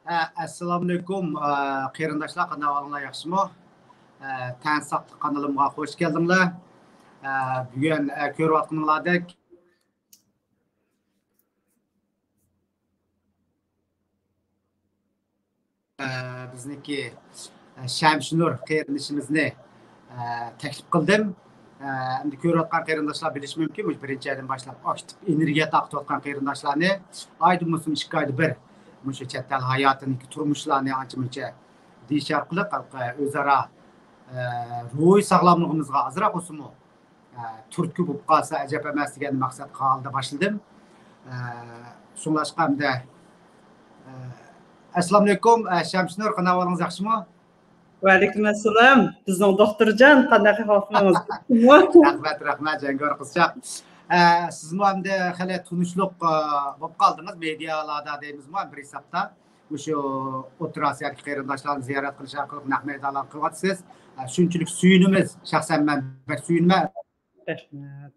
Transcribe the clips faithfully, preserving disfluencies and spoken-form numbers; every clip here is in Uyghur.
ئە، ئەسسالامۇئەلەيكۇم، ئە، قېرىنداشلار، قانداق ئەھۋالىڭلار، ياخشىمۇ؟ ئە، تەن ساقلىق قانىلىمغا خوش كەلدىڭلار. ئە، بۈگۈن، ئە، كۆرۈۋاتقىنىڭلاردەك، ئە، بىزنىڭكى، ئە، شەمشىنۇر قېرىندىشىمىزنى، ئە، تەكلىپ قىلدىم. ئە، ئەمدى كۆرۈۋاتقان قېرىنداشلار بىلىشى مۇمكىن، مۇشۇ بىرىنچى ئايدىن باشلاپ ئاكتىپ ئېنېرگىيە تارقىتىۋاتقان قېرىنداشلارنى ئايدىن بولسۇن ئىككى ئايدا بىر مۇشۇ چەت ئەل ھاياتىدىكى تۇرمۇشلارنى ئانچە مۇنچە دېيىش ئارقىلىق، ئە، ئۆزئارا، ئە، روھىي ساغلاملىقىمىزغا ئازراق بولسىمۇ، ئە، تۈرتكە بولۇپ قالسا ئەجەب ئەمەس دېگەن مەقسەت خىيالىدا باشلىدىم. ئە، شۇڭلاشقا ئەمدى، ئە، ئەسسالامۇئەلەيكۇم، ئە، شەمشىنۇر، قانداق ئەھۋالىڭىز، ياخشىمۇ؟ ۋەئەلەيكۇم ئەسسالام. بىزنىڭ دوختۇرجان، قانداق ئەھۋالىڭىز؟ رەھمەت، رەھمەت، جەڭگىۋار قىزچاق. ئە، سىزمۇ ئەمدى خېلى تونۇشلۇق، ئە، بولۇپ قالدىڭىز، مېدىيالاردا دەيمىزمۇ، بىر ھېسابتا. مۇشۇ ئوتتۇرا ئاسىيادىكى قېرىنداشلارنى زىيارەت قىلىش ئارقىلىق نەق مەيدانلارغا قىلىۋاتىسىز. ئە، شۇنچىلىك سۆيۈنىمىز، شەخسەن مەن بەك سۆيۈنىمەن. رەھمەت.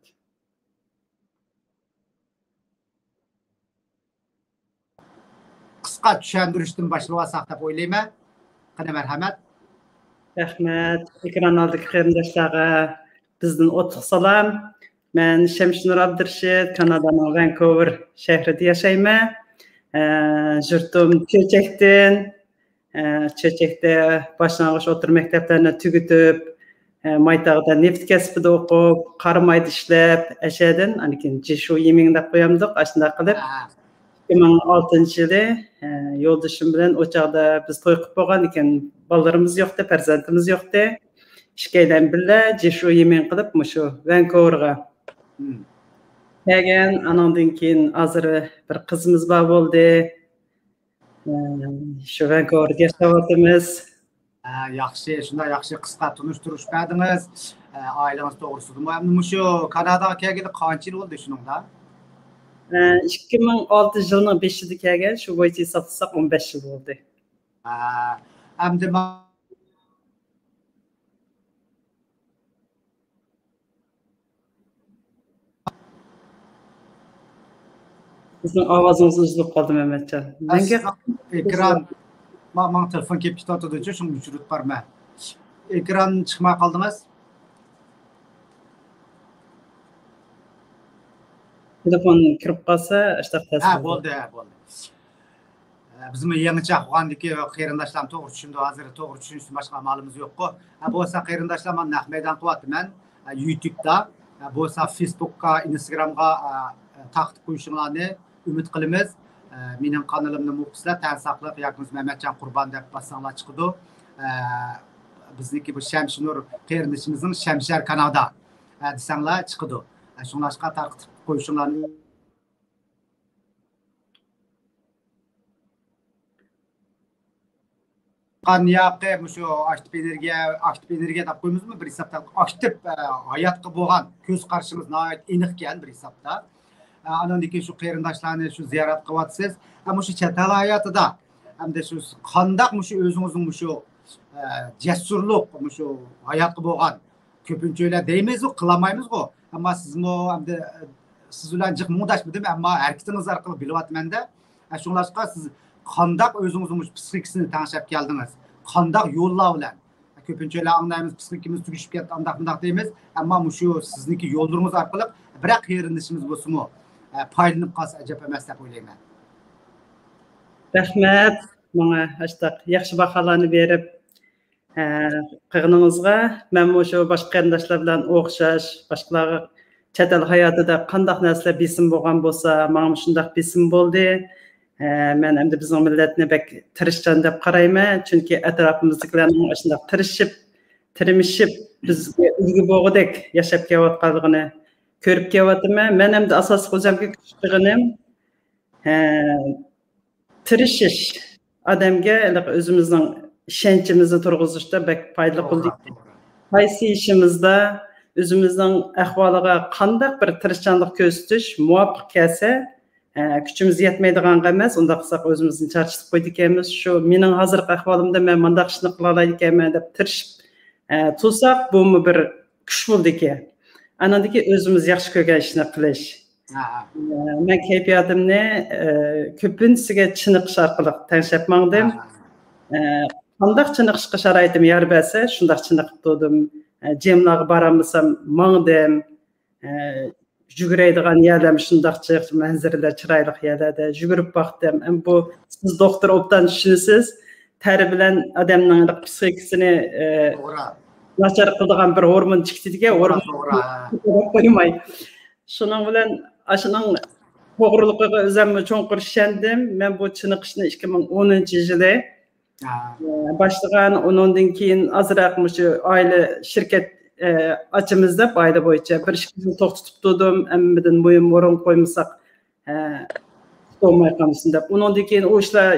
قىسقا چۈشەندۈرۈشتىن باشلىۋالساق دەپ ئويلايمەن. قېنى، مەرھەمەت. رەھمەت. ئېكران ئالدىدىكى قېرىنداشلارغا بىزدىن ئوتلۇق سالام. مەن شەمشىنۇر ئابدۇرېشىت، كانادانىڭ ۋانكوۋېر شەھىرىدە ياشايمەن. ئە، يۇرتۇم چۆچەكتىن. ئە، چۆچەكتە باشلانغۇچ ئوتتۇرا مەكتەپلەرنى تۈگىتىپ، ئە، مايتاغدا نېفىت كەسپىدە ئوقۇپ، قارامايدا ئىشلەپ، ئەشەدىن، ئاندىن كېيىن جىشۇ يىمىڭ دەپ قويامدۇق، ئاشۇنداق قىلىپ. ئىككى مىڭ ئالتىنچى يىلى، ئە، يولدىشىم بىلەن ئۇ چاغدا بىز توي قىلىپ بولغان، لېكىن بالىلىرىمىز يوقتى، پەرزەنتىمىز يوقتى. ئىككىيلەن بىللە جىشۇ يىمىڭ قىلىپ مۇشۇ ۋانكوۋېرغا كەلگەن. ئانىڭدىن كېيىن ھازىر بىر قىزىمىز بار بولدى. ئە، شۇ ۋانكوۋېردا ياشاۋاتىمىز. ئە، ياخشى، شۇنداق ياخشى قىسقا تونۇشتۇرۇش بەردىڭىز. ئە، ئائىلىڭىز توغرىسىدىمۇ؟ ئەمدى مۇشۇ كاناداغا كەلگىلى قانچە يىل بولدى شۇنىڭدا؟ ئە، ئىككى مىڭ ئالتىنچى يىلنىڭ بېشىدا كەلگەن، شۇ بويىچە ھېسابلىساق ئون بەش يىل بولدى. ئە، ئەمدى ما-، بىزنىڭ ئاۋازىڭىز ئۈزۈلۈپ قالدى، مەمەتجان. مەڭگۈ ئېكران، ما-، ماڭا تېلېفون كېلىپ كېتىۋاتىدۇچۇ، شۇڭا ئۆچۈرۈپ بارىمەن. ئېكران چىقماي قالدىڭىز. تېلېفون كىرىپ قالسا، ئاشتاق تەس ھە، بولىدۇ. بولدى، ھە، بولدى. ئە، بىزمۇ يېڭىچە ئافغاندىكى قېرىنداشلارنى توغرا چۈشىندۇق. ھازىر توغرا چۈشىنىشتىن باشقا ئامالىمىز يوققۇ. ھە، بولسا قېرىنداشلار، مانا نەق مەيدان قىلىۋاتىمەن. ئە، يۇتۇبتا، ئە، بولسا فېيسبۇكقا، ئىنستاگرامغا، ئە، تارقىتىپ قويۇشۇڭلارنى ئۈمىد قىلىمىز. ئە، مېنىڭ قانىلىمنى مۇقىسلەر تەن ساقلىق ياكى بولمىسا مەمەتجان قۇربان دەپ باسساڭلار چىقىدۇ. ئە، بىزنىڭكى بۇ شەمشىنۇر قېرىندىشىمىزنىڭ شەمشەر كانادا، ئە، دېسەڭلار چىقىدۇ. ئە، شۇڭلاشقا تارقىتىپ قويۇشۇڭلارنى قان ياقى مۇشۇ ئاكتىپ ئېنېرگىيە، ئاكتىپ ئېنېرگىيە دەپ قويىمىزمۇ بىر ھېسابتا؟ ئاكتىپ، ئە، ھاياتقا بولغان كۆز قارىشىڭىز ناھايىتى ئېنىقكەن بىر ھېسابتا. ئە، ئانىڭدىن كېيىن شۇ قېرىنداشلارنى شۇ زىيارەت قىلىۋاتىسىز. ئە، مۇشۇ چەت ئەل ھاياتىدا ئەمدى شۇ قانداق مۇشۇ ئۆزىڭىزنىڭ مۇشۇ، ئە، جەسۇرلۇق، مۇشۇ ھاياتقا بولغان كۆپىنچىلەر دەيمىزغۇ، قىلالمايمىزغۇ. ئەمما سىزمۇ ئەمدى، ئە، سىز بىلەن جىق مۇڭداشمىدىم، ئەمما ھەرىكىتىڭىز ئارقىلىق بىلىۋاتىمەن-دە. ئە، شۇڭلاشقا سىز قانداق ئۆزىڭىزنىڭ مۇشۇ پسىخىكىسىنى تەڭشەپ كەلدىڭىز؟ قانداق يوللار بىلەن؟ ئە، كۆپىنچىلەر ئاڭلايمىز، پسىخىكىمىز تۈگىشىپ كەتتى، ئانداق مۇنداق دەيمىز. ئەمما مۇشۇ سىزنىڭكى يوللىرىڭىز ئارقىلىق بىرەر قېرىندىشىمىز بولسىمۇ، ئە، پايدىلىنىپ قالسا ئەجەب ئەمەس دەپ ئويلايمەن. رەھمەت ماڭا ئاشتاق ياخشى باھالارنى بېرىپ، ئە، قىلغىنىڭىزغا. مەنمۇ شۇ باشقا قېرىنداشلار بىلەن ئوخشاش، باشقىلارغا چەت ئەل ھاياتىدا قانداق نەرسىلەر بېسىم بولغان بولسا، ماڭىمۇ شۇنداق بېسىم بولدى. ئە، مەن ئەمدى بىزنىڭ مىللەتنى بەك تىرىشچان دەپ قارايمەن، چۈنكى ئەتراپىمىزدىكىلەرنىڭ ئاشۇنداق تىرىشىپ، تىرمىشىپ، بىزگە ئۈلگە بولغۇدەك ياشاپ كېلىۋاتقانلىقىنى كۆرۈپ كېلىۋاتىمەن. مەن ئەمدى ئاساسلىق ئۆزۈمگە كۈچ قىلغىنىم، ئە، تىرىشىش، ئادەمگە ھېلىقى ئۆزىمىزنىڭ ئىشەنچىمىزنى تۇرغۇزۇشتا بەك پايدىلىق بولىدۇ. توغرا، توغرا. قايسى ئىشىمىزدا ئۆزىمىزنىڭ ئەھۋالىغا قانداق بىر تىرىشچانلىق كۆرسىتىش مۇۋاپىق كەلسە، ئە، كۈچىمىز يەتمەيدىغانغا ئەمەس، ئۇنداق قىلساق ئۆزىمىزنى چارچىتىپ قويىدىكەنمىز. شۇ مېنىڭ ھازىرقى ئەھۋالىمدا مەن مۇنداق ئىشنى قىلالايدىكەنمەن دەپ تىرىشىپ، ئە، تۇرساق، بۇمۇ بىر كۈچ بولىدىكەن. ئانىڭدىن كېيىن ئۆزىمىز ياخشى كۆرگەن ئىشنى قىلىش. مەن كەيپىياتىمنى كۆپىنچىسىگە چېنىقىش ئارقىلىق تەڭشەپ ماڭدىم. قانداق چېنىقىشقا شارائىتىم يار بەرسە، شۇنداق چېنىقىپ تۇردۇم. جىملارغا بارالمىسام، ماڭدىم. يۈگۈرەيدىغان يەرلەرمۇ شۇنداق جىق، مەنزىرىلەر چىرايلىق يەرلەردە يۈگۈرۈپ باقتىم. ئەمما بۇ سىز دوختۇر ئوبدان چۈشىنىسىز. تەر بىلەن ئادەمنىڭ پسىخىكىسىنى ناچار قىلىدىغان بىر ھورمون چىقىدىكەن، ھورمون قويماي. شۇنىڭ بىلەن ئاشۇنىڭ توغرىلىقىغا ئۆزۈممۇ چوڭقۇر ئىشەندىم. مەن بۇ چېنىقىشنى ئىككى مىڭ ئونىنچى يىلى باشلىغان، ئۇنىڭدىن كېيىن ئازراق مۇشۇ ئائىلە شىركەت ئاچىمىز دەپ، ئائىلە بويىچە بىر ئىككى يىل توختىتىپ تۇردۇم. ھەممىدىن مۇھىم ئورۇن قويمىساق، ئۇتۇلماي قالمىسۇن دەپ. ئۇنىڭدىن كېيىن ئۇ ئىشلار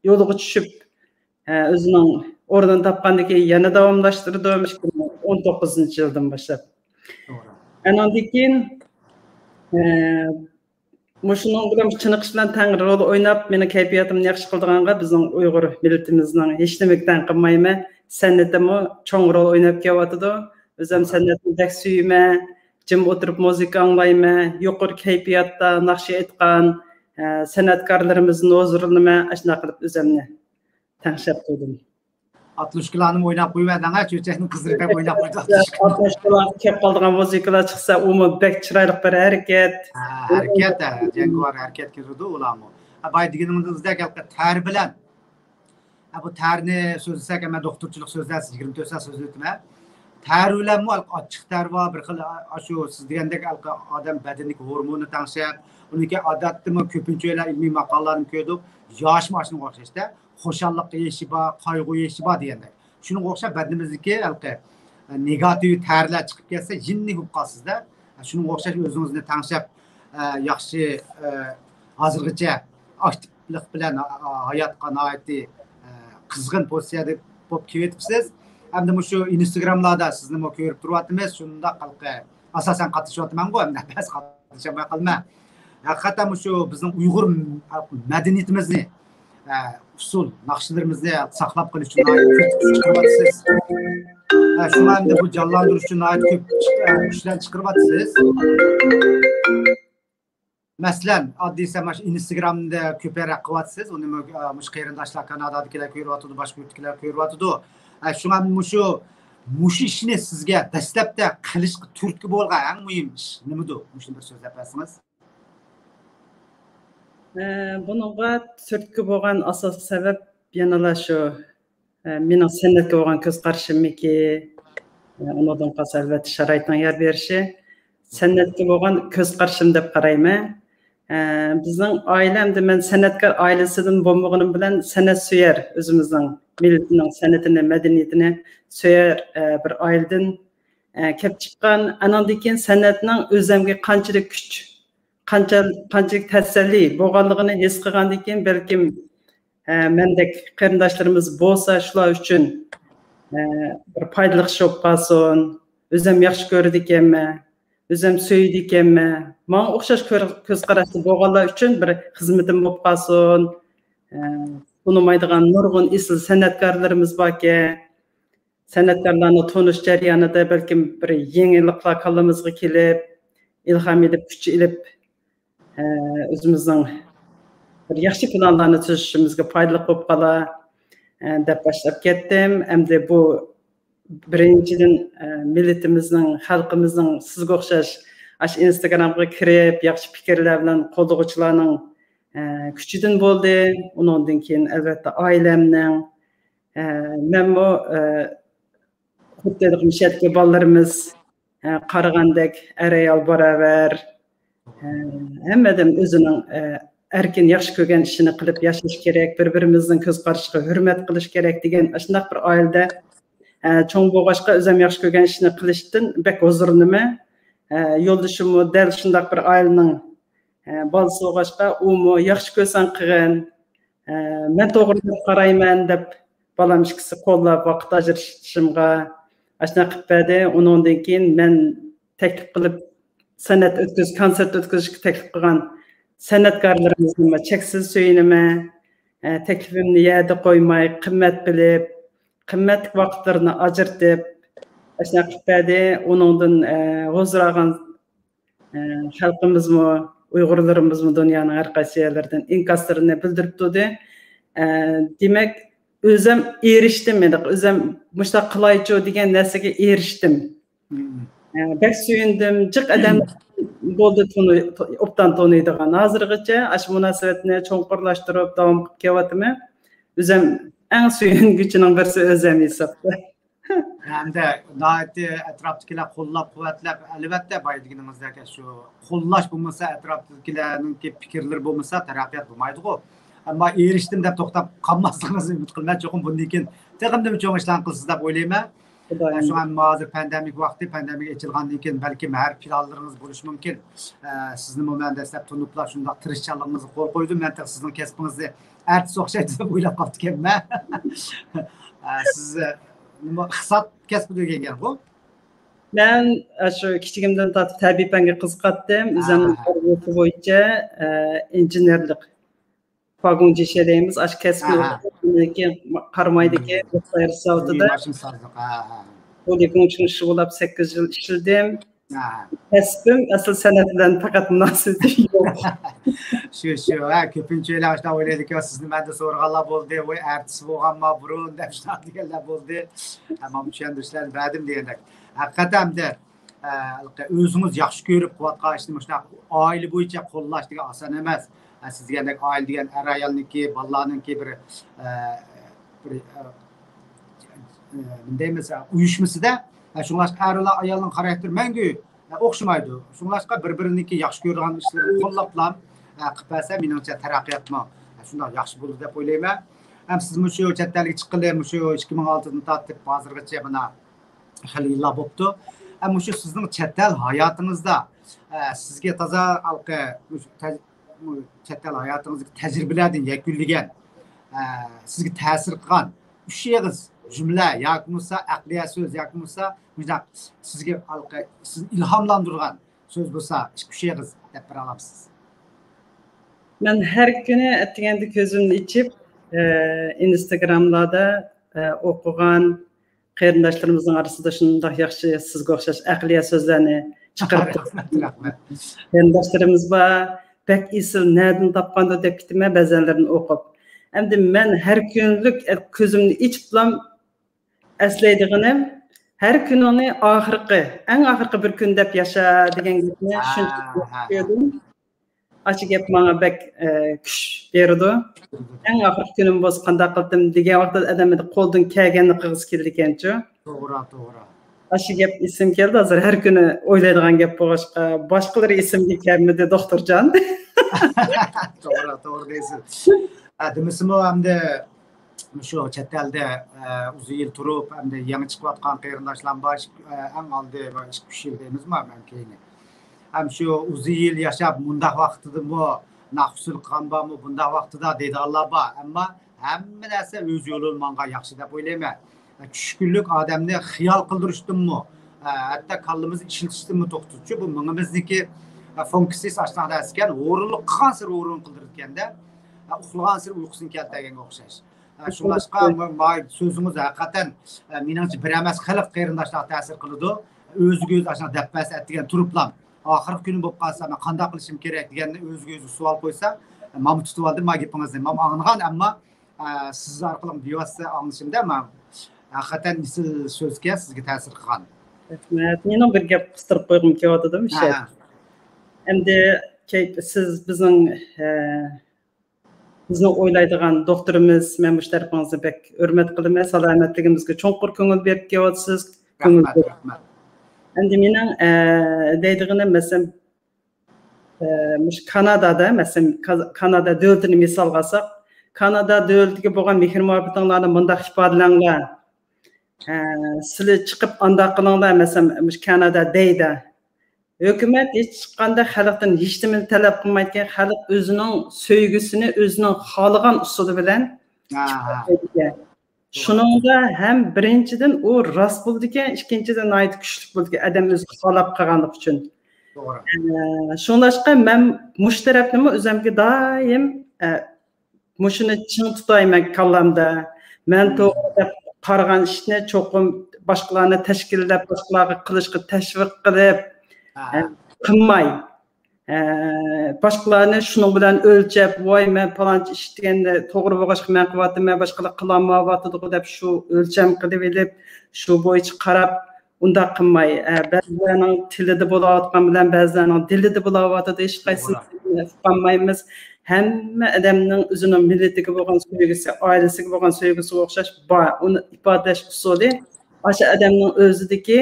يولغا چۈشۈپ، ئۆزىنىڭ ئورنىنى تاپقاندىن كېيىن يەنە داۋاملاشتۇردۇم، ئىككى مىڭ ئون توققۇزىنچى يىلدىن باشلاپ. ئانىڭدىن كېيىن مۇشۇنىڭ بىلەن، چېنىقىش بىلەن تەڭ رول ئويناپ، مېنىڭ كەيپىياتىمنى ياخشى قىلىدىغانغا بىزنىڭ ئۇيغۇر مىللىتىمىزنىڭ ھېچنېمىگە تەڭ قىلمايمەن. سەنئىتىمۇ چوڭ رول ئويناپ كېلىۋاتىدۇ. ئۆزۈم سەنئەتنى بەك سۆيىمەن. جىم ئولتۇرۇپ مۇزىكا ئاڭلايمەن. يۇقىرى كەيپىياتتا ناخشا ئېيتقان، ئە، سەنئەتكارلىرىمىزدىن ھۇزۇرلىنىمەن. ئاشۇنداق قىلىپ ئۆزۈمنى تەڭشەپ تۇردۇم. ئاتلۇشكىلارنى ئويناپ قويۇۋەردىڭ ھە، چۆچەكنىڭ قىزلىرى بەك ئويناپ قويدى. ئاتلۇشكىلار كەپ قالىدىغان مۇزىكىلار چىقسا، ئۇمۇ بەك چىرايلىق بىر ھەرىكەت. ھە، ھەرىكەت، ھە، جەڭگىۋار ھەرىكەتكە كىرىدۇ ئۇلارمۇ. ھە، بايا دېگىنىڭىزدەك ھېلىقى تەر بىلەن، ھە، بۇ تەرنى سۆزلىسەك، مەن دوختۇرچىلىق سۆزلەر، يىگىرمە تۆت سائەت سۆزلىۋېتىمەن. تەر بىلەنمۇ ھېلىقى ئاچچىق تەر بار، بىر خىل، ئاشۇ سىز دېگەندەك ھېلىقى ئادەم بەدىنىدىكى ھورموننى تەڭشەپ، ئۇنىڭكى ئادەتتىمۇ كۆپىنچە ئىلمىي ماقالىلەرنى كۆردۇق، ياشمۇ ئاشۇنىڭغا ئوخشاش-دە. خۇشاللىق يېشى بار، قايغۇ يېشى بار دېگەندەك. شۇنىڭغا ئوخشاپ بەدىنىمىزدىكى ھېلىقى نېگاتىۋ تەرلەر چىقىپ كەتسە، يەنە بولۇپ قالىسىز-دە. شۇنىڭغا ئوخشاش ئۆزىڭىزنى تەڭشەپ، ياخشى، ھازىرغىچە ئاكتىپلىق بىلەن ھاياتقا ناھايىتى قىزغىن پوزىتسىيەدە بولۇپ كېلىۋېتىپسىز. ھەمدە مۇشۇ ئىنستاگراملاردا سىزنىمۇ كۆرۈپ تۇرۇۋاتىمىز. شۇنداق ھېلىقى ئاساسەن قاتنىشىۋاتىمەنغۇ، ھەمدە بەزى قاتنىشالماي قالىمەن. ھەقىقەتەن مۇشۇ بىزنىڭ ئۇيغۇر مەدەنىيىتىمىزنى، ئە، ئۇسسۇل ناخشىلىرىمىزنى ساقلاپ قېلىش ئۈچۈن ناھايىتى كۆپ كۈچ چىقىرىۋاتىسىز. ئە، شۇڭا ئەمدى بۇ جانلاندۇرۇش ئۈچۈن ناھايىتى كۆپ كۈچ، ئە، كۈچلەرنى چىقىرىۋاتىسىز. مەسىلەن، ئاددىي دېسەم، مانا شۇ ئىنستاگرامدا كۆپرەك قىلىۋاتىسىز. ئۇنى مۇ-، ئە، مۇشۇ قېرىنداشلار، كانادادىكىلەر كۆرۈۋاتىدۇ، باشقا يۇرتتىكىلەر كۆرۈۋاتىدۇ. ئە، شۇڭا مۇشۇ، مۇشۇ ئىشنى سىزگە دەسلەپتە قىلىشقا تۈرتكە بولغان ئەڭ مۇھىم ئىش نېمىدۇ؟ مۇشۇنى بىر سۆزلەپ بەرسىڭىز. ئە، بۇنىڭغا تۈرتكە بولغان ئاساسلىق سەۋەب يەنىلا شۇ، ئە، مېنىڭ سەنئەتكە بولغان كۆز قارىشىممىكى، ئە، ئۇنىڭدىن قالسا، ئەلۋەتتە، شارائىتنىڭ يار بېرىشى. سەنئەتكە بولغان كۆز قارىشىم دەپ قارايمەن. ئە، بىزنىڭ ئائىلەمدە مەن سەنئەتكار ئائىلىسىدىن بولمىغىنىم بىلەن سەنئەت سۆيەر، ئۆزىمىزنىڭ مىللىتىنىڭ سەنئىتىنى، مەدەنىيىتىنى سۆيەر، ئە، بىر ئائىلىدىن، ئە، كەپ چىققان. ئانىڭدىن كېيىن سەنئەتنىڭ ئۆزەمگە قانچىلىك كۈچ، قانچە-، قانچىلىك تەسەللى بولغانلىقىنى ھېس قىلغاندىن كېيىن، بەلكىم، ئە، مەندەك قېرىنداشلىرىمىز بولسا، شۇلار ئۈچۈن، ئە، بىر پايدىلىق ئىش بولۇپ قالسۇن، ئۆزۈم ياخشى كۆرىدىكەنمەن، ئۆزۈم سۆيىدىكەنمەن، ماڭا ئوخشاش كۆر-، كۆز قاراشتا بولغانلار ئۈچۈن بىر خىزمىتىم بولۇپ قالسۇن. ئە، تونۇمايدىغان نۇرغۇن ئېسىل سەنئەتكارلىرىمىز باركەن. سەنئەتكارلارنى تونۇش جەريانىدا بەلكىم بىر يېڭىلىقلار كاللىمىزغا كېلىپ، ئىلھام ئېلىپ، كۈچ ئېلىپ، ئە، ئۆزىمىزنىڭ بىر ياخشى پىلانلارنى تۈزۈشىمىزگە پايدىلىق بولۇپ قالار، ئە، دەپ باشلاپ كەتتىم. ئەمدى بۇ بىرىنچىدىن، ئە، مىللىتىمىزنىڭ، خەلقىمىزنىڭ سىزگە ئوخشاش ئاشۇ ئىنستاگرامغا كىرىپ، ياخشى پىكىرلەر بىلەن قوللىغۇچىلارنىڭ، ئە، كۈچىدىن بولدى. ئۇنىڭدىن كېيىن، ئەلۋەتتە، ئائىلەمنىڭ، ئە، مەنمۇ، ئە، خۇددى مۇشۇ يەردىكى بالىلىرىمىز، ئە، قارىغاندەك ئەر-ئايال باراۋەر، ئە، ھەممىدىن ئۆزىنىڭ، ئە، ئەركىن ياخشى كۆرگەن ئىشىنى قىلىپ ياشاش كېرەك، بىر-بىرىمىزنىڭ كۆز قارىشىغا ھۆرمەت قىلىش كېرەك دېگەن ئاشۇنداق بىر ئائىلىدە، ئە، چوڭ بولغاچقا ئۆزۈم ياخشى كۆرگەن ئىشنى قىلىشتىن بەك ھۇزۇرلىنىمەن. ئە، يولدىشىممۇ دەل شۇنداق بىر ئائىلىنىڭ، ئە، بالىسى بولغاچقا، ئۇمۇ ياخشى كۆرسەڭ قىلغىن، ئە، مەن توغرا دەپ قارايمەن دەپ بالام ئىككىسى قوللاپ ۋاقىت ئاجرىتىشىمغا ئاشۇنداق قىلىپ بەردى. ئۇنىڭدىن كېيىن مەن تەكلىپ قىلىپ سەنئەت ئۆتكۈزۈش، كونسېرت ئۆتكۈزۈشكە تەكلىپ قىلغان سەنئەتكارلىرىمىزنى چەكسىز سۆيۈنىمەن. ئە، تەكلىپىمنى يەردە قويماي، قىممەت بىلىپ، قىممەتلىك ۋاقىتلىرىنى ئاجرىتىپ، ئاشۇنداق قىلىپ بەردى. ئۇنىڭدىن، ئە، ھۇزۇر ئالغان ئە، خەلقىمىزمۇ، ئۇيغۇرلىرىمىزمۇ دۇنيانىڭ ھەر قايسى يەرلىرىدىن ئىنكاسلىرىنى بىلدۈرۈپ تۇردى. ئە، دېمەك، ئۆزەم ئېرىشتىم، يەنى ئۆزەم مۇشۇنداق قىلايچۇ دېگەن نەرسىگە ئېرىشتىم. مم. ئە، بەك سۆيۈندۈم. جىق ئادەم بولدى تونۇي-، تو-، ئوبدان تونۇيدىغان. ھازىرغىچە ئاشۇ مۇناسىۋەتنى چوڭقۇرلاشتۇرۇپ داۋام قىلىپ كېلىۋاتىمەن. ئۆزەم ئەڭ سۆيۈنگۈچىنىڭ بىرسى ئۆزەم ھېسابتا. ھەمدە ناھايىتى ئەتراپتىكىلەر قوللاپ-قۇۋۋەتلەپ، ئەلۋەتتە، بايا دېگىنىڭىزدەك شۇ قوللاش بولمىسا، ئەتراپتىكىلەرنىڭكى پىكىرلىرى بولمىسا، تەرەققىيات بولمايدىغۇ. ئەمما ئېرىشتىم دەپ توختاپ قالماسلىقىڭىزنى ئۈمىد قىلىمەن. چوقۇم بۇندىن كېيىن تېخىمۇ چوڭ ئىشلارنى قىلىسىز دەپ ئويلايمەن. خۇدايىم. شۇڭا ھەممە ھازىر پاندېمىك ۋاقتى، پاندېمىك ئېچىلغاندىن كېيىن بەلكىم ھەر پىلانلىرىڭىز بولۇشى مۇمكىن. ئە، سىزنىمۇ مەن دەسلەپ تونۇپلا شۇنداق تىرىشچانلىقىڭىزغا قول قويدۇم. مەن تېخى سىزنىڭ كەسپىڭىزنى ئارتىس ئوخشايدۇ دەپ ئويلاپ قاپتىكەنمەن. ئە، سىز، ئە، نېمە، ئىقتىساد كەسپىدە ئۆگەنگەنغۇ؟ مەن، ئە، شۇ كىچىكىمدىن تارتىپ تەبىئىي پەنگە قىزىقاتتىم. ئۆزۈمنىڭ ئارزۇسى بويىچە، ئە، ئىنژېنېرلىق. پاگۇڭجىشې دەيمىز، ئاشۇ كەسىپنى ئوقۇپ، قارامايدىكى، قارامايدىكى زاۋۇتىدا، ماشىنا سازلىق. ھە، ھە. بۇ لىگۇڭچىڭ شۇ بولاپ سەككىز يىل ئىشلىدىم. ھە. كەسپىم ئەسلى سەنئەت بىلەن پەقەت مۇناسىۋىتى يوق. شۇ، شۇ، ھە، كۆپىنچە ئاشۇنداق ئويلايدىكەن، سىزنى مەندە سورىغانلار بولدى، ۋاي ئارتىس بولغانما بۇرۇن دەپ شۇنداق دېگەنلەر بولدى. ئەمما چۈشەندۈرۈشلەرنى بەردىم دېگەندەك. ھەقىقەتەن ئەمدى ئە، ئۆزىڭىز ياخشى كۆرۈپ قىلىۋاتقان ئىشنى مۇشۇنداق ئائىلە بويىچە قوللاش دېگەن ئاسان ئەمەس. ئە، سىز دېگەندەك ئائىلە دېگەن ئەر-ئايالنىڭكى، بالىلارنىڭكى بىر، ئە، بىر، ئە، ئە، نېمە دەيمىز، ئە، ئۇيۇشمىسىدا، ئە، شۇڭلاشقا ئەر بىلەن ئايالنىڭ خاراكتېرى مەڭگۈ، ئە، ئوخشىمايدۇ. شۇڭلاشقا بىر-بىرىنىڭكى ياخشى كۆرىدىغان ئىشلىرىنى قوللاپلا، ئە، قىلىپ بەرسە، مېنىڭچە تەرەققىياتمۇ، ئە، شۇنداق ياخشى بولىدۇ دەپ ئويلايمەن. ھەم سىز مۇشۇ چەت ئەلگە چىققىلى، مۇشۇ ئىككى مىڭ ئالتىدىن تارتىپ ھازىرغىچە مانا خېلى يىللار بوپتۇ. ئە، مۇشۇ سىزنىڭ چەت ئەل ھاياتىڭىزدا، ئە، سىزگە تازا ھالقى مۇشۇ تەج-، مۇ-، چەت ئەل ھاياتىڭىزدىكى تەجرىبىلەردىن يەكۈنلىگەن، ئە، سىزگە تەسىر قىلغان ئۈچ ئېغىز جۈملە ياكى بولمىسا ئەقلىيە سۆز ياكى بولمىسا مۇشۇنداق سىزگە ھالقى سىزنى ئىلھاملاندۇرغان سۆز بولسا ئىككى-ئۈچ ئېغىز دەپ بېرەلامسىز؟ مەن ھەر كۈنى ئەتىگەندە كۆزۈمنى ئېچىپ، ئە، ئىنستاگراملاردا، ئە، ئوقۇغان، قېرىنداشلىرىمىزنىڭ ئارىسىدا شۇنداق ياخشى سىزگە ئوخشاش ئەقلىيە سۆزلەرنى چىقىرىپ، رەھمەت، رەھمەت. قېرىنداشلىرىمىز بار، بەك ئېسىل، نەدىن تاپقاندۇ دەپ كېتىمەن بەزەنلىرىنى ئوقۇپ. ئەمدى مەن ھەر كۈنلۈك كۆزۈمنى ئېچىپلا ئەسلەيدىغىنىم، ھەر كۈنۈڭنى ئاخىرقى، ئەڭ ئاخىرقى بىر كۈن دەپ ياشا دېگەن گەپنى شۇنچىلىك ياخشى كۆردۈم. ئاشۇ گەپ ماڭا بەك، ئە، كۈچ بېرىدۇ. ئەڭ ئاخىرقى كۈنۈم بولسا قانداق قىلدىم دېگەن ۋاقىتتا ئادەم ئەمدى قولدىن كەلگەننى قىلغۇسى كېلىدىكەنچۇ. توغرا، توغرا. ئاشۇ گەپ ئېسىمگە كەلدى، ھازىر ھەر كۈنى ئويلايدىغان گەپ بولغاچقا، باشقىلىرى ئېسىمگە كەلمىدى، دوختۇرجان. توغرا، توغرا دەيسىز. ھە، دېمىسىمۇ ئەمدى مۇشۇ چەت ئەلدە، ئە، ئۇزۇن يىل تۇرۇپ، ئەمدى يېڭى چىقىۋاتقان قېرىنداشلار بار، ئە، ئەڭ ئالدى بار ئىككى-ئۈچ يىل دەيمىزمۇ، ھەم كېيىنى. ھەم شۇ ئۇزۇن يىل ياشاپ، مۇنداق ۋاقتىدىمۇ ناخشىسىل قىلغان بارمۇ، بۇنداق ۋاقتىدا دەيدىغانلار بار. ئەمما ھەممە نەرسە ئۆز يولىدا ماڭغان ياخشى دەپ ئويلايمەن. چۈشكۈنلۈك ئادەمنى خىيال قىلدۇرۇشتىنمۇ، ھەتتا كاللىمىزنى ئىشلىتىشتىنمۇ توختىتىدۇ. بۇ مېڭىمىزنىڭكى فۇنكسىيىسى ئاشۇنداق نەرسىكەن، ھۇرۇنلۇق قىلغانسېرى ھۇرۇن قىلدۇرىدىكەندە، ئۇخلىغانسېرى ئۇيقۇسىنى كەلتۈرگەنگە ئوخشاش. شۇڭلاشقا ما سۆزىڭىز ھەقىقەتەن، مېنىڭچە بىر ئەمەس خەلق قېرىنداشلارغا تەسىر قىلىدۇ. ئۆزىگە ئۆزى ئاشۇنداق دەپ بەرسە ئەتىگەن تۇرۇپلا، ئاخىرقى كۈنۈم بولۇپ قالسا، مەن قانداق قىلىشىم كېرەك دېگەننى ئۆزىگە ئۆزى سوئال قويسا، مانا تۇتۇۋالدىم، مانا گېپىڭىزنى. مانا ئاڭلىغان، ئەمما، ئە، سىز ئارقىلىق بىۋاسىتە ئاڭلىشىمدا، مانا ھەقىقەتەن ئېسىل سۆزكەن، سىزگە تەسىر قىلغان. رەھمەت. مېنىڭ بىر گەپ قىستۇرۇپ قويغۇم كېلىۋاتىدۇ، مۇشۇ. ھە. ئەمدى كەيپ-، سىز بىزنىڭ، ئە، بىزنىڭ ئويلايدىغان دوختۇرىمىز، مەن مۇشۇ تەرىپىڭىزنى بەك ھۆرمەت قىلىمەن، سالامەتلىكىمىزگە چوڭقۇر كۆڭۈل بېرىپ كېلىۋاتىسىز. كۆڭۈل رەھمەت، بېرىپ. رەھمەت. ئەمدى مېنىڭ، ئە، دەيدىغىنىم، مەسىلەن، ئە، مۇشۇ كانادادا، مەسىلەن، كا-، كانادا دۆلىتىنى مىسالغا ئالساق، كانادا دۆلىتىگە بولغان مېھىر-مۇھەببىتىڭلارنى مۇنداق ئىپادىلەڭلار. ئە، سىلى چىقىپ ئانداق قىلىڭلار، مەسىلەن، مۇشۇ كانادا دەيدۇ. ھۆكۈمەت ھېچ چىققاندا خەلقتىن ھېچنېمىنى تەلەپ قىلمايدىكەن، خەلق ئۆزىنىڭ سۆيگۈسىنى ئۆزىنىڭ خالىغان ئۇسۇلى بىلەن ئىپادىلەيدىكەن. شۇنىڭدا ھەم بىرىنچىدىن ئۇ راست بولىدىكەن، ئىككىنچىدىن ناھايىتى كۈچلۈك بولىدىكەن، ئادەم ئۆزى خالاپ قىلغانلىقى ئۈچۈن. توغرا. ئە، شۇڭلاشقا مەن مۇشۇ تەرەپنىمۇ ئۆزۈمگە دائىم، ئە، مۇشۇنى چىڭ تۇتاي مەن كاللامدا. مەن توغرا دەپ قارىغان ئىشنى چوقۇم باشقىلارنى تەشكىللەپ، باشقىلارغا قىلىشقا تەشۋىق قىلىپ، ھە. ئە، قىلماي، ئە، باشقىلارنى شۇنىڭ بىلەن ئۆلچەپ، ۋاي، مەن پالانچە ئىش دېگەندە توغرا بولغاچقا مەن قىلىۋاتىمەن، باشقىلار قىلالمايۋاتىدىغۇ دەپ شۇ ئۆلچەم قىلىۋېلىپ، شۇ بويىچە قاراپ، ئۇنداق قىلماي، ئە، بەزىلەرنىڭ تىلىدا بولۇۋاتقان بىلەن بەزىلەرنىڭ دىلىدا بولۇۋاتىدۇ، ھېچقايسىمىز ئۇقالمايمىز. ھەممە ئادەمنىڭ ئۆزىنىڭ مىللىتىگە بولغان سۆيگۈسى، ئائىلىسىگە بولغان سۆيگۈسىگە ئوخشاش بار. ئۇنى ئىپادىلەش ئۇسۇلى ئاشۇ ئادەمنىڭ ئۆزىدىكى،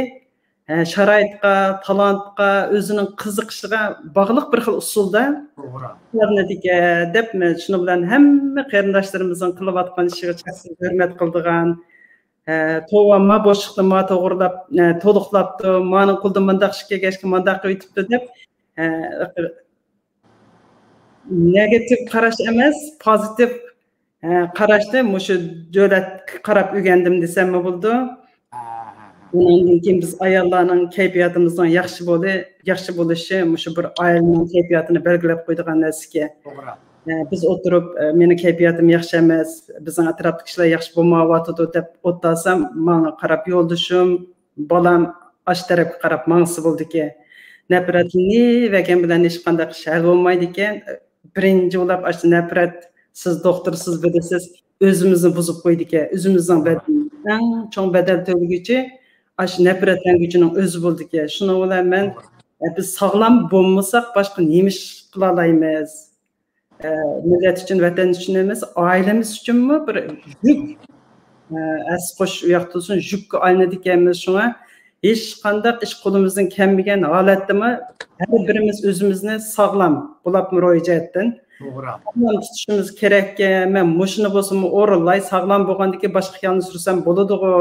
ئە، شارائىتقا، تالانتقا، ئۆزىنىڭ قىزىقىشىغا باغلىق بىر خىل ئۇسۇلدا توغرا. ئىپادىلىنىدىكەن دەپ، مەن شۇنىڭ بىلەن ھەممە قېرىنداشلىرىمىزنىڭ قىلىۋاتقان ئىشىغا چەكسىز ھۆرمەت قىلىدىغان، ئە، توۋا، ما بوشلۇقنى ما توغرىلاپ، ئە، تولۇقلاپتۇ، مانىڭ قولىدا مۇنداق ئىش كەلگەچكە مۇنداق قىلىۋېتىپتۇ دەپ، ئە، نېگاتىپ قاراش ئەمەس، پوزىتىپ، ئە، قاراشنى مۇشۇ دۆلەتكە قاراپ ئۆگەندىم دېسەممۇ بولىدۇ. ئۇنىڭدىن كېيىن بىز ئاياللارنىڭ كەيپىياتىمىزنىڭ ياخشى بولى-، ياخشى بولۇشى مۇشۇ بىر ئائىلىنىڭ كەيپىياتىنى بەلگىلەپ قويىدىغان نەرسىكەن. توغرا. ئە، بىز ئولتۇرۇپ، ئە، مېنىڭ كەيپىياتىم ياخشى ئەمەس، بىزنىڭ ئەتراپتىكى كىشىلەر ياخشى بولمايۋاتىدۇ دەپ ئولتۇرسام، ماڭا قاراپ يولدىشىم، بالام ئاشۇ تەرەپكە قاراپ ماڭسا بولىدىكەن. نەپرەتلىنىۋەرگەن بىلەن ھېچقانداق ئىش ھەل بولمايدىكەن. بىرىنچى بولۇپ ئاشۇ نەپرەت، سىز دوختۇرسىز بىلىسىز، ئۆزىمىزنى بۇزۇپ قويىدىكەن. ئۆزىمىزنىڭ بەدىنى. ئەڭ چوڭ بەدەل تۆلىگۈچى ئاشۇ نەپرەتلەنگۈچىنىڭ ئۆزى بولىدىكەن. شۇنىڭ بىلەن مەن، ئە، بىز ساغلام بولمىساق، باشقا نېمە ئىش قىلالايمىز؟ ئە، مىللەت ئۈچۈن، ۋەتەن ئۈچۈن ئەمەس، ئائىلىمىز ئۈچۈنمۇ بىر يۈك، ئە، ئەس قوش ئۇ ياقتا تۇرسۇن، يۈككە ئايلىنىدىكەنمىز. شۇڭا ھېچقانداق ئىش قولىمىزدىن كەلمىگەن ھالەتتىمۇ ھەر بىرىمىز ئۆزىمىزنى ساغلام، بولۇپمۇ روھىي جەھەتتىن توغرا. ساغلام تۇتۇشىمىز كېرەككەن. مەن مۇشۇنى بولسىمۇ ئورۇنلاي، ساغلام بولغاندىن كېيىن باشقا خىيالنى سۈرسەم بولىدىغۇ.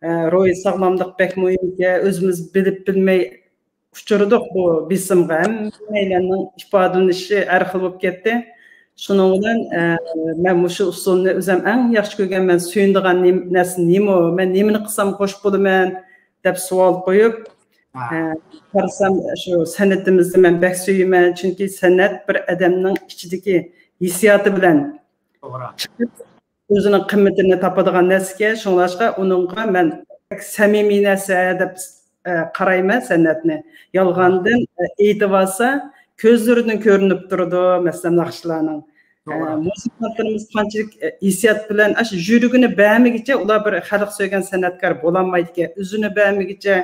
ئە، روھىي ساغلاملىق بەك مۇھىمكەن. ئۆزىمىز بىلىپ بىلمەي ئۇچرىدۇق بۇ بېسىمغا. ھەممەيلەننىڭ ئىپادىلىنىشى ھەر خىل بولۇپ كەتتى. شۇنىڭ بىلەن، ئە، مەن مۇشۇ ئۇسۇلنى ئۆزۈم ئەڭ ياخشى كۆرگەن، مەن سۆيۈنىدىغان نېم-، نەرسە نېمە؟ مەن نېمىنى قىلسام خوش بولىمەن؟ دەپ سوئال قويۇپ، ھە. ئە، قارىسام، شۇ سەنئىتىمىزنى مەن بەك سۆيىمەن. چۈنكى سەنئەت بىر ئادەمنىڭ ئىچىدىكى ھېسسىياتى بىلەن توغرا. چىقىپ، ئۆزىنىڭ قىممىتىنى تاپىدىغان نەرسىكەن. شۇڭلاشقا ئۇنىڭغا مەن بەك سەمىمىي نەرسە دەپ، ئە، قارايمەن سەنئەتنى. يالغاندىن، ئە، ئېيتىۋالسا، كۆزلىرىدىن كۆرۈنۈپ تۇرىدۇ، مەسىلەن، ناخشىلارنىڭ. ئە، توغرا. مۇزىكانتلىرىمىز قانچىلىك، ئە، ھېسسىيات بىلەن ئاشۇ يۈرىكىنى بەرمىگىچە، ئۇلار بىر خەلق سۆيگەن سەنئەتكار بولالمايدىكەن. ئۆزىنى بەرمىگىچە،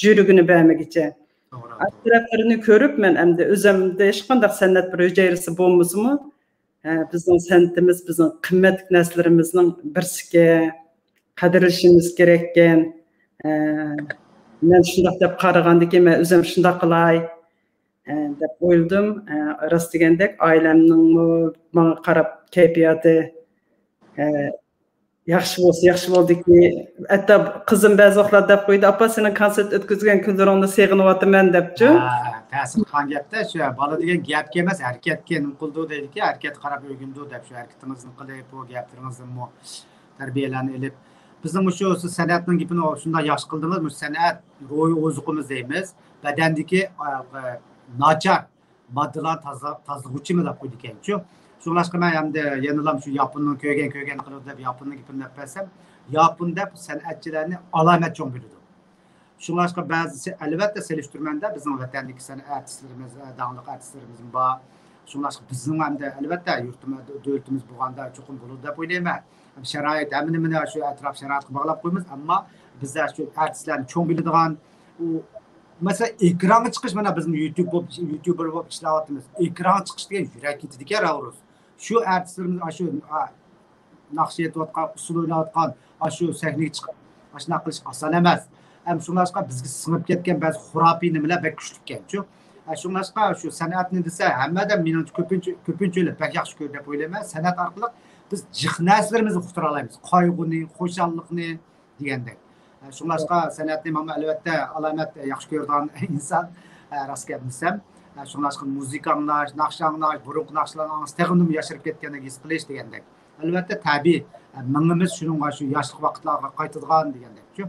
يۈرىكىنى بەرمىگىچە. توغرا، ئاشۇ توغرا. تەرەپلىرىنى كۆرۈپ، مەن ئەمدى ئۆزۈمدە ھېچقانداق سەنئەت بىر ھۈجەيرىسى بولمىسىمۇ، ئە، بىزنىڭ سەنئىتىمىز، بىزنىڭ قىممەتلىك نەرسىلىرىمىزنىڭ بىرسىكەن، قەدىرلىشىمىز كېرەككەن. ئە، مەن شۇنداق دەپ قارىغاندىكىن، مەن ئۆزۈم شۇنداق قىلاي، ئە، دەپ ئويلىدىم. ئە، راست دېگەندەك، ئائىلەمنىڭمۇ ماڭا قاراپ كەيپىياتى، ئە، ياخشى بولسا ياخشى بولدىكى، ھەتتا قىزىم بەزى ۋاقىتلار دەپ قويدى، ئاپا، سېنىڭ كونسېرت ئۆتكۈزگەن كۈنلىرىڭنى سېغىنىۋاتىمەن دەپچۇ. ھە، تەسىر قىلغان گەپتە، شۇ بالا دېگەن گەپكە ئەمەس، ھەرىكەتكە نېمە قىلىدۇ دەيدىكەن، ھەرىكەتكە قاراپ ئۆگىنىدۇ دەپ، شۇ ھەرىكىتىڭىزنى قىلىپ، بۇ گەپلىرىڭىزدىنمۇ تەربىيەلەرنى ئېلىپ، بىزنىڭ مۇشۇ سەنئەتنىڭ گېپىنى شۇنداق ياخشى قىلدىڭىز، مۇشۇ سەنئەت روھىي ئوزۇقىمىز دەيمىز، بەدەندىكى، ئا، ناچار ماددىلارنى تازا-، تازىلىغۇچىمۇ دەپ قويىدىكەنچۇ. شۇڭلاشقا مەن ئەمدى يەنىلا شۇ ياپوننىڭ كۆرگەن، كۆرگەن قىلىدۇ دەپ ياپوننىڭ گېپىنى دەپ بەرسەم، ياپون دەپ سەنئەتچىلەرنى ئالامەت چوڭ بىلىدۇ. شۇڭلاشقا بەزىسى، ئەلۋەتتە، سېلىشتۇرىمەندە، بىزنىڭ ۋەتەندىكى سەنئەت ئارتىسلىرىمىز، داڭلىق ئارتىسلىرىمىزمۇ بار. شۇڭلاشقا بىزنىڭ ئەمدى، ئەلۋەتتە، يۇرتىمىز، دۆلىتىمىز بولغاندا چوقۇم بولىدۇ دەپ ئويلايمەن. شارائىت، ھەممە نېمىنى شۇ ئەتراپ شارائىتقا باغلاپ قويىمىز، ئەمما بىزدە شۇ ئارتىسلارنى چوڭ بىلىدىغان، ئۇ، مەسىلەن، ئېكرانغا چىقىش، مانا، بىزمۇ يۇتۇب بولۇپ، يۇتۇبېر بولۇپ ئىشلەۋاتىمىز. ئېكرانغا چىقىش دېگەن يۈرەك كېتىدىكەن، راۋرۇس. شۇ ئارتىسلىرىمىز، ئاشۇ، ئا، ناخشا ئېيتىۋاتقان، ئۇسسۇل ئويناۋاتقان، ئاشۇ سەھنىگە چىقىپ، ئاشۇنداق قىلىش ئاسان ئەمەس. ھەم شۇڭلاشقا بىزگە سىڭىپ كەتكەن بەزى خۇراپىي نېمىلەر بەك كۈچلۈككەنچۇ. ھە، شۇڭلاشقا شۇ سەنئەتنى دېسە، ھەممە ئادەم مېنىڭچە كۆپىنچە، كۆپىنچىلىك بەك ياخشى كۆرىدۇ دەپ ئويلايمەن. سەنئەت ئارقىلىق بىز جىق نەرسىلىرىمىزنى ئۇقتۇرالايمىز. قايغۇنى، خۇشاللىقنى دېگەندەك. ھە، شۇڭلاشقا سەنئەتنى مانا ئەلۋەتتە ئالامەت ياخشى كۆرىدىغان ئىنسان، ھە، راست گەپنى دېسەم. ھە، شۇڭلاشقا مۇزىكا ئاڭلاش، ناخشا ئاڭلاش، بۇرۇنقى ناخشىلارنى ئاڭلىسا تېخىمۇ ياشىرىپ كەتكەندەك ھېس قىلىش دېگەندەك. ئەلۋەتتە، تەبىئىي، مېڭىمىز شۇنىڭغا، شۇ ياشلىق ۋاقىتلارغا قايتىدىغان دېگەندەكچۇ.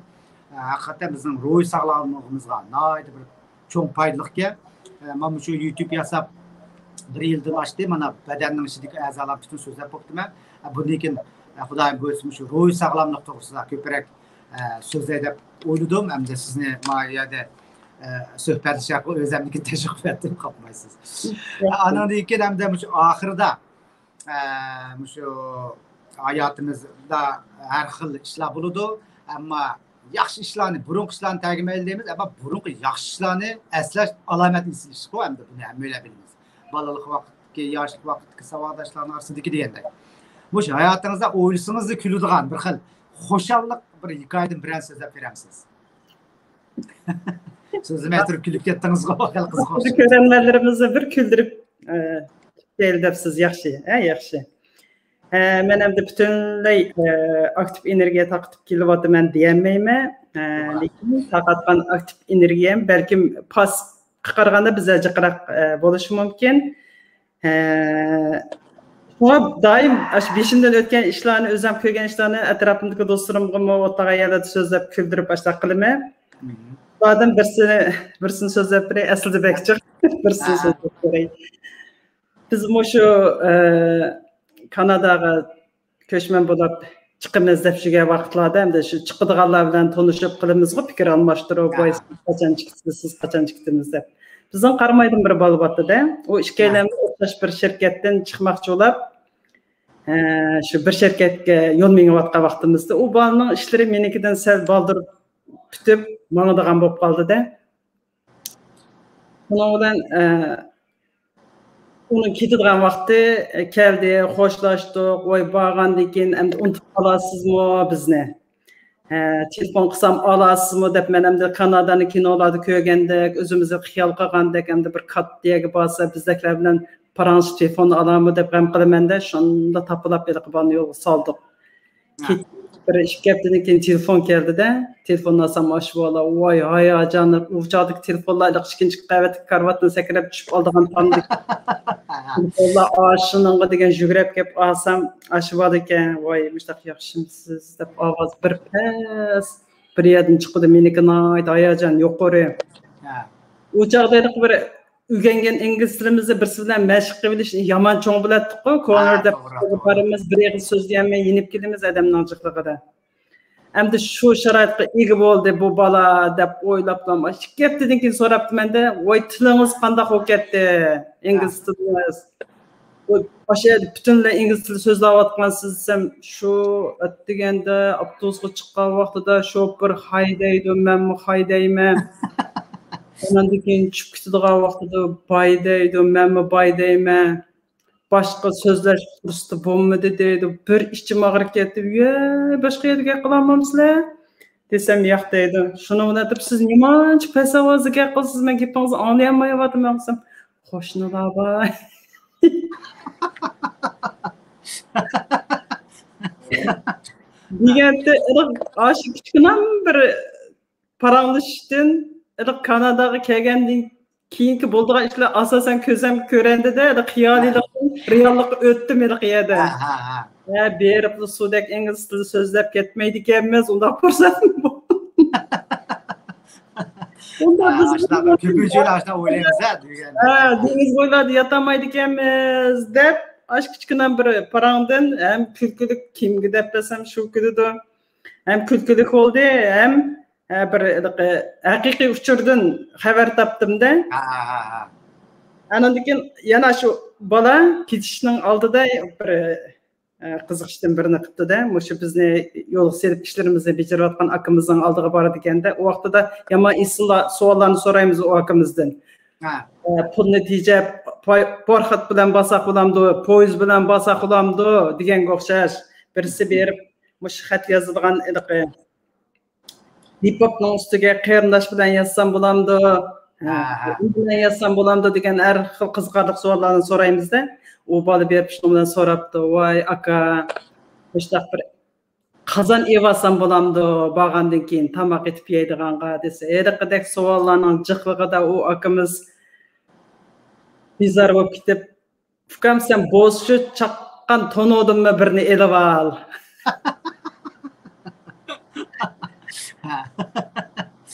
ھەقىقەتەن بىزنىڭ روھىي ساغلاملىقىمىزغا ناھايىتى بىر چوڭ پايدىلىقكەن. مانا مۇشۇ يۇتۇب ياساپ بىر يىلدىن ئاشتى. مانا بەدەننىڭ ئىچىدىكى ئەزالار پۈتۈن سۆزلەپ بوپتىمەن. بۇندىن كېيىن، خۇدايىم بۇيرۇسا، مۇشۇ روھىي ساغلاملىق توغرىسىدا كۆپرەك سۆزلەي دەپ ئويلىدىم. ئەمدى سىزنى ما يەردە سۆھبەتلىشەرغۇ ئۆزەمنىكىنى تەشۋىق قىلىۋەتتىم، قاپمايسىز. ئانىڭدىن كېيىن ھەمدە مۇشۇ ئاخىرىدا، ئە، مۇشۇ ھاياتىمىزدا ھەر خىل ئىشلار بولىدۇ. ئەمما ياخشى ئىشلارنى، بۇرۇنقى ئىشلارنى تەگمەيلى دەيمىز، ئەمما بۇرۇنقى ياخشى ئىشلارنى ئەسلەش ئالامەت ئېسىل ئىشقۇ، ئەمدى بۇنى ھەممەيلەن بىلىمىز. بالىلىق ۋاقىتتىكى، ياشلىق ۋاقىتتىكى ساۋاقداشلارنىڭ ئارىسىدىكى دېگەندەك. مۇشۇ ھاياتىڭىزدا ئويلىسىڭىزلا كۈلىدىغان بىر خىل خۇشاللىق، بىر ھېكايىدىن بىرەر سۆزلەپ بېرەمسىز؟ سۆزلىمەي تۇرۇپ كۈلۈپ كەتتىڭىزغۇ، خېلى قىزىق ئوخشايدۇ. كۆرەرمەنلىرىمىزنى بىر كۈلدۈرۈپ، ئە، كېتەيلى دەپسىز. ياخشى، ھە، ياخشى. ھە، مەن ئەمدى پۈتۈنلەي، ئە، ئاكتىپ ئېنېرگىيە تارقىتىپ كېلىۋاتىمەن دېيەلمەيمەن. ئە، لېكىن تارقاتقان ئاكتىپ ئېنېرگىيەم بەلكىم پاسقا قارىغاندا بىزدە جىقراق، ئە، بولۇشى مۇمكىن. ھە، شۇڭا دائىم ئاشۇ بېشىمدىن ئۆتكەن ئىشلارنى، ئۆزۈم كۆرگەن ئىشلارنى ئەتراپىمدىكى دوستلىرىمغىمۇ، ئولتۇرغان يەرلەردە سۆزلەپ، كۈلدۈرۈپ ئاشۇنداق قىلىمەن. ئۇلاردىن بىرسىنى، بىرسىنى سۆزلەپ بېرەي، ئەسلىدە بەك جىق. بىرسىنى سۆزلەپ بېرەي. بىز مۇشۇ، ئە، كاناداغا كۆچمەن بولۇپ چىقىمىز دەپ يۈرگەن ۋاقىتلاردا، ئەمدى شۇ چىقىدىغانلار بىلەن تونۇشۇپ قىلىمىزغۇ، پىكىر ئالماشتۇرۇپ، ۋاي، سىز قاچان چىقىسىز، سىز قاچان چىقتىڭىز دەپ. بىزنىڭ قارامايدىن بىر بالا بارتتى-دە، ئۇ ئىككىيلەن ئوخشاش بىر شىركەتتىن چىقماقچى بولۇپ، ئە، شۇ بىر شىركەتكە يول مېڭىۋاتقان ۋاقتىمىزدا، ئۇ بالىنىڭ ئىشلىرى مېنىڭكىدىن سەل بالدۇر پۈتۈپ ماڭىدىغان بولۇپ قالدى-دە. شۇنىڭ بىلەن، ئە، ئۇنىڭ كېتىدىغان ۋاقتى، ئە، كەلدى، خوشلاشتۇق. ۋاي، بارغاندىن كېيىن ئەمدى ئۇنتۇپ قالارسىزمۇ بىزنى؟ ھە، تېلېفون قىلسام ئالارسىزمۇ دەپ، مەن ئەمدى كانادانى كىنولاردا كۆرگەندەك، ئۆزىمىزنى خىيال قىلغاندەك، ئەمدى بىر كاتتا يەرگە بارسا، بىزدەكلەر بىلەن پاراڭلىشىپ تېلېفون ئالارمۇ دەپ غەم قىلىمەن-دە، شۇنداق تاپىلاپ ھېلىقى بالىنى يولغا سالدۇق. ھە. كېيىن بىر ئىككى ھەپتىدىن كېيىن تېلېفون كەلدى-دە، تېلېفوننى ئالسام ئاشۇ بالا، ۋاي، ھاياجانلىنىپ، ئۇ چاغدىكى تېلېفونلار ھېلىقى ئىككىنچى قەۋەتتىكى كارىۋاتتىن سەكرەپ چۈشۈپ ئالىدىغان تامدىكى تېلېفونلار، ئاشۇنىڭغا دېگەن يۈگرەپ كېلىپ ئالسام، ئاشۇ بالا ئىكەن، ۋاي، مۇشۇنداق ياخشىمۇسىز دەپ ئاۋاز بىر پەس، بىر يەردىن چىقىدۇ، مېنىڭكى ناھايىتى ھاياجان يۇقىرى. ھە. ئۇ چاغدا ھېلىقى بىر ئۆگەنگەن ئىنگلىز تىلىمىزنى بىرسى بىلەن مەشىق قىلىۋېلىشنى يامان چوڭ بىلەتتۇققۇ، كورنېر دەپ توغرا، توغرا. بارىمىز، بىر ئېغىز سۆزلىيەلمەي يېنىپ كېلىمىز ئادەمنىڭ جىقلىقىدا. ئەمدى شۇ شارائىتقا ئىگە بولدى بۇ بالا دەپ ئويلاپلا، ئىككى ھەپتىدىن كېيىن سوراپتىمەن-دە، ۋاي، تىلىڭىز قانداق بولۇپ كەتتى؟ ئىنگلىز تىلىڭىز. ئاشۇ يەردە پۈتۈنلەي ئىنگلىز تىلى سۆزلەۋاتقانسىز دېسەم، شۇ ئەتىگەندە ئاپتوبۇسقا چىققان ۋاقتىدا شوپۇر ھايدايدۇ، مەنمۇ ھايدايمەن. ئاندىن كېيىن چۈشۈپ كېتىدىغان ۋاقتىدا باي دەيدۇ، مەنمۇ باي دەيمەن. باشقا سۆزلەش پۇرسىتى بولمىدى دەيدۇ. بىر ئىچىم ئاغرىپ كەتتى. يە، باشقا يەردە گەپ قىلالمامسىلەر؟ دېسەم، ياق دەيدۇ. شۇنىڭ بىلەن دەپ، سىز نېمانچە پەس ئاۋازدا گەپ قىلىسىز، مەن گېپىڭىزنى ئاڭلىيالمايۋاتىمەن دېسەم، قوشنىلار بار. دېگەندە، ئاشۇ كىچىككىنە بىر پاراڭلىشىشتىن، كاناداغا كەلگەندىن كېيىنكى بولىدىغان ئىشلار ئاساسەن كۆزۈمگە كۆرۈندى-دە، خىيالىيلىقتىن رېئاللىققا ئۆتتۈم ھېلىقى يەردە. ھە، ھە، ھە. ھە، بېرىپلا سۇدەك ئىنگلىز تىلى سۆزلەپ كەتمەيدىكەنمىز، ئۇنداق پۇرسەتمۇ بولدى. ئۇنداق بىز ئاشۇنداق كۆپىنچە ئاشۇنداق ئويلايمىز-ھە، دېگەندە. ھە، دېڭىز بويلاردا ياتالمايدىكەنمىز دەپ، ئاشۇ كىچىككىنە بىر پاراڭدىن ھەم كۈلكىلىك، كىمگە دەپ بەرسەم شۇ كۈلىدۇ. ھەم كۈلكىلىك بولدى، ھەم ھە، بىر ھېلىقى ھەقىقىي ئۇچۇردىن خەۋەر تاپتىم-دە. ھە، ھە، ھە، ھە. ئانىڭدىن كېيىن يەنە شۇ بالا كېتىشنىڭ ئالدىدا بىر، ئە، قىزىقىشتىن بىرنى قىپتۇ-دە. مۇشۇ بىزنى يولغا سېلىپ ئىشلىرىمىزنى بېجىرىۋاتقان ئاكىمىزنىڭ ئالدىغا بارىدىكەن-دە. ئۇ ۋاقتىدا يامان ئېسىللا سوئاللارنى سورايمىز ئۇ ئاكىمىزدىن. ھە. ئە، پۇلنى تېجەپ، پاي-، پاراخوت بىلەن بارساق بولامدۇ، پويىز بىلەن بارساق بولامدۇ دېگەنگە ئوخشاش. بىرسى بېرىپ، مۇشۇ خەت يازىدىغان ھېلىقى دېپوكنىڭ ئۈستىگە قېرىنداش بىلەن يازسام بولامدۇ؟ ھە، ھە. نېمە بىلەن يازسام بولامدۇ دېگەن ھەر خىل قىزىقارلىق سوئاللارنى سورايمىز-دە. ئۇ بالا بېرىپ شۇنىڭ بىلەن سوراپتۇ، ۋاي ئاكا، مۇشۇنداق بىر قازان ئېلىۋالسام بولامدۇ؟ بارغاندىن كېيىن تاماق ئېتىپ يەيدىغانغا دېسە، ھېلىقىدەك سوئاللارنىڭ جىقلىقىدا ئۇ ئاكىمىز بىزار بولۇپ كېتىپ، ئۇكام، سەن بوزچۇ چاققان تونۇدىنمۇ بىرنى ئېلىۋال.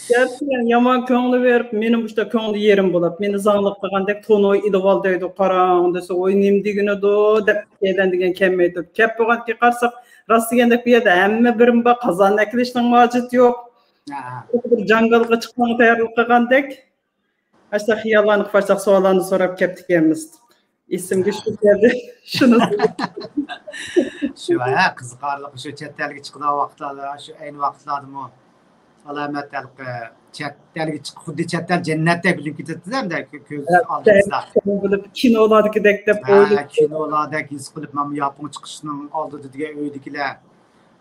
گەپتىن يامان كۆڭلى بېرىپ، مېنى مۇشۇنداق كۆڭلى يېرىم بولۇپ، مېنى زاڭلىق قىلغاندەك تونۇ ئېلىۋال دەيدۇ، قاراڭ دېسە، ۋوي، نېمە دېگىنىدۇ دەپ، كەيلەن دېگەن كەلمەي تۇرۇپ. كەپ بولغاندىكىن قارىساق، راست دېگەندەك بۇ يەردە ھەممە بىرىم بار، قازان ئەكېلىشنىڭ ھاجىتى يوق. بىر جاڭگالغا چىقماققا تەييارلىق قىلغاندەك، ئاشۇنداق خىياللارنى قىلىپ، ئاشۇنداق سوئاللارنى سوراپ كەپتىكەنمىز. ئېسىمگە شۇ كەلدى. شۇنىسى. شۇ، ھە، قىزىقارلىق. شۇ چەت ئەلگە چىقىدىغان ۋاقىتلاردا، شۇ ئەينى ۋاقىتلاردىمۇ ئالامەت ھېلىقى چەت ئەلگە چىقىپ، خۇددى چەت ئەل جەننەتتەك بىلىنىپ كېتەتتى-دە، ئەمدى كۆ-، كۆز ئالدىمىزدا. بىلىپ، كىنولاردىكىدەك دەپ ھە، ئويلاپ. كىنولاردەك ھېس قىلىپ، مانا ياپونغا چىقىشنىڭ ئالدىدا دېگەن ئۆيدىكىلەر،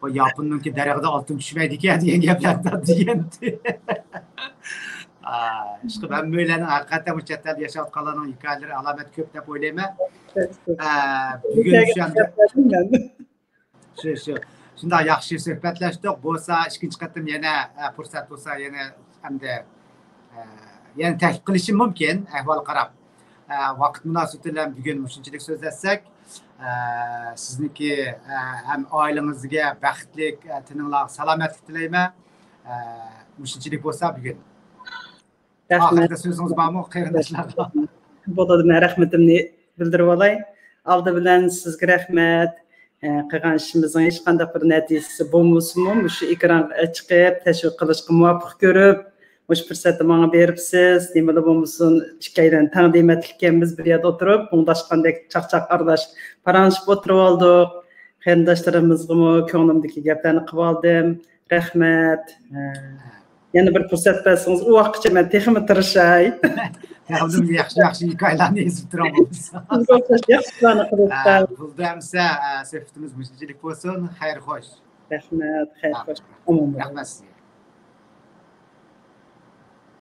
«ۋاي، ياپوننىڭكى دەرىخىدە ئالتۇن چۈشمەيدىكەن» دېگەن گەپلەرنى دېگەنتى. ئىشقىلىپ، ھەممەيلەننىڭ ھەقىقەتەن بۇ چەت ئەلدە ياشاۋاتقانلارنىڭ ھېكايىلىرى ئالامەت كۆپ دەپ ئويلايمەن. ئە، بۈگۈن شۇ ئەمدى شۇ، شۇ. شۇنداق ياخشى سۆھبەتلەشتۇق. بولسا ئىككىنچى قېتىم يەنە، ئە، پۇرسەت بولسا يەنە ئەمدى، ئە، يەنە تەكلىپ قىلىشىم مۇمكىن، ئەھۋال قاراپ. ئە، ۋاقىت مۇناسىۋىتى بىلەن بۈگۈن مۇشۇنچىلىك سۆزلەشسەك. ئە، سىزنىڭكى، ئە، ھەم ئائىلىڭىزگە بەختلىك، ئە، تېنىڭلارغا سالامەتلىك تىلەيمەن. ئە، مۇشۇنچىلىك بولسا بۈگۈن. رەھمەت. ئاخىرىدا سۆزىڭىز بارمۇ قېرىنداشلارغا؟ بولىدۇ، مەن رەھمىتىمنى بىلدۈرۈپ ئالاي. ئالدى بىلەن سىزگە رەھمەت. ئە، قىلغان ئىشىمىزنىڭ ھېچقانداق بىر نەتىجىسى بولمىسىمۇ، مۇشۇ ئېكرانغا چىقىپ، تەشۋىق قىلىشقا مۇۋەپپەق كۆرۈپ، مۇشۇ پۇرسەتنى ماڭا بېرىپسىز. نېمىلا بولمىسۇن، ئىككىيلەن تەڭ دېمەتلىككەنمىز، بىر يەردە ئولتۇرۇپ، مۇڭداشقاندەك چاقچاق ئارىلاش پاراڭلىشىپ ئولتۇرۇۋالدۇق. قېرىنداشلىرىمىزغىمۇ كۆڭلۈمدىكى گەپلەرنى قىلىۋالدىم. رەھمەت. ئە، يەنە بىر پۇرسەت بەرسىڭىز، ئۇ ۋاقىتقىچە مەن تېخىمۇ تىرىشاي. تېخىمۇ ياخشى، ياخشى ھېكايىلەرنى يېزىپ تۇرۇڭ بولمىسا. سىزگە ئوخشاش ياخشىلارنى قىلىپ. ئە، بولدى ئەمسە، ئە، سۆھبىتىمىز مۇشۇنچىلىك بولسۇن. خەير خوش. رەھمەت، خەير خوش. ئامىن. رەھمەت سىزگە.